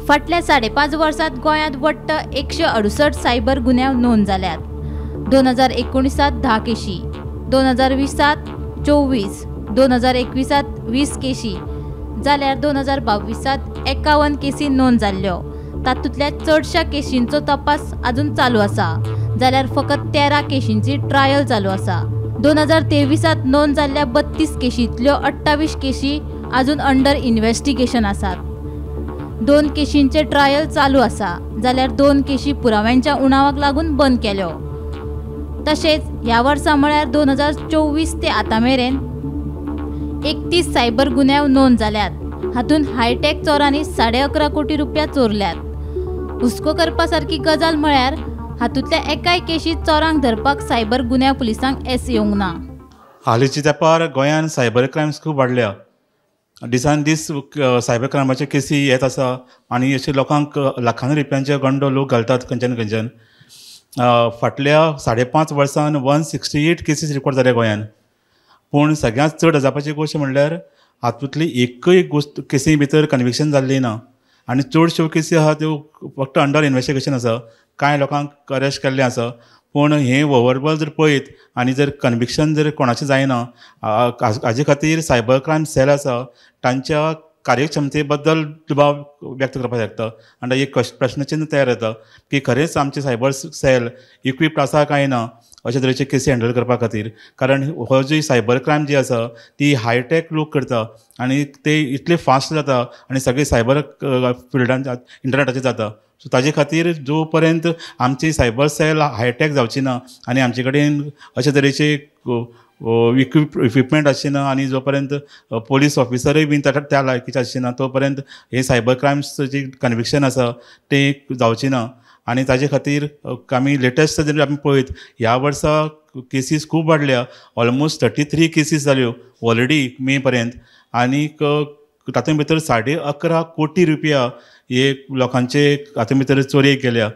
फाटल्या 5.5 वर्सांत गोंयांत वट्ट 168 सायबर गुन्यांव नोंद जाल्यात. 2019 10 केशी, 2020 24, 2021 20 केशी जाल्यार 2022 51 केसी नोंद जाल्ल्यो. तातूंतल्या चडश्या केशींचो तपास अजून चालू आसा, जाल्यार फकत 13 केशींची ट्रायल चालू आसा. 2023 नोंद जाल्ल्या 32 केशींतल्यो 28 केशी अजून अंडर इन्व्हेस्टिगेशन आसात. 2 केशींचे ट्रायल चालू आसा, जाल्यार 2 केशी पुराव्यांच्या उणावाक लागून बंद केल्यो. तशेंच ह्या वर्सा म्हळ्यार 2024 ते आतां मेरेन 31 सायबर गुन्यांव नोंद जाल्यात. हातूंत हायटॅक चोरांनी 11.5 कोटी रुपया चोरल्यात. हुस्को करपा सारकी गजाल म्हळ्यार हातूंतल्या एकाय केशींत चोरांक धरपाक सायबर गुन्यांव पुलिसांक येस येवंक ना. हालींच्या तेंपार गोंयांत सायबर क्रायम्स खूब वाडल्या. दिसान दीस सायबर क्रायमाच्यो केसी येत आसा आनी अशे लोकांक लाखांनी रुपयांचे गंडो लोक घालतात खंयच्यान खंयच्यान. फाटल्या 5.5 वर्सान 168 केसीस रिकॉर्ड जाल्या गोंयान. पूण सगळ्यांत चड अजापाची गोश्ट म्हणल्यार हातूंतली एकूय गोश्ट केसी भितर कन्विक्शन जाल्ली ना आनी चडश्यो केसी आहा त्यो फक्त अंडर इन्वेस्टिगेशन आसा. कांय लोकांक अरेस्ट केल्लें आसा, पूण हें ओवरऑल जर पळयत आनी जर कन्विक्शन जर कोणाचें जायना, हाजे खातीर सायबर क्रायम सेल आसा तांच्या कार्यक्षमते बद्दल दुबाव व्यक्त करपाक शकता आनी एक प्रश्नचिन्न तयार जाता की खरेंच आमचें सायबर सेल इक्विप्ड आसा काय ना अशे तरेचे केसी हँडल करपा खातीर. कारण हो जी सायबर क्रायम जी आसा ती हायटॅक लोक करता आनी ते इतले फास्ट जाता आनी सगळे सायबर फिल्डान इंटरनेटाचेर जाता. सो ताजे खातीर जो पर्यंत आमची सायबर सेल हायटॅक जावची ना आनी आमचे कडेन अशे तरेचे इक्विपमेंट आसचे ना आनी जो पर्यंत पोलीस ऑफिसरूय बीन त्या लायकीचे आसचे ना तो पर्यंत हे सायबर क्रायम्स जी कन्विक्शन आसा तें जावचें ना. आनी ताजे खातीर आमी लेटस्ट जर आमी पळयत ह्या वर्सा केसीस खूब वाडल्या. ऑलमोस्ट 33 केसीस जाल्यो ऑलरेडी मे पर्यंत आनीक तातूंत भितर 11.5 कोटी रुपया हे लोकांचे हातूंत भितर चोरयेक गेल्या.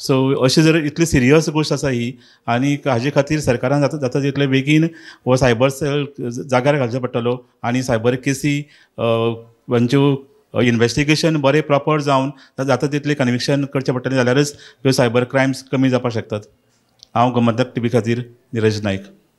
सो अशें जर इतली सिरियस गोश्ट आसा ही आनी हाजे खातीर सरकारान जाता जाता तितले बेगीन हो सायबर सेल जाग्यार घालचो पडटलो आनी सायबर केसी हांच्यो इन्वेस्टिगेशन बरें प्रॉपर जावन जाता तितलें कन्विक्शन करचें पडटलें, जाल्यारच ह्यो सायबर क्रायम्स कमी जावपाक शकतात. हांव गोमंतक टीव्ही खातीर निरज नायक.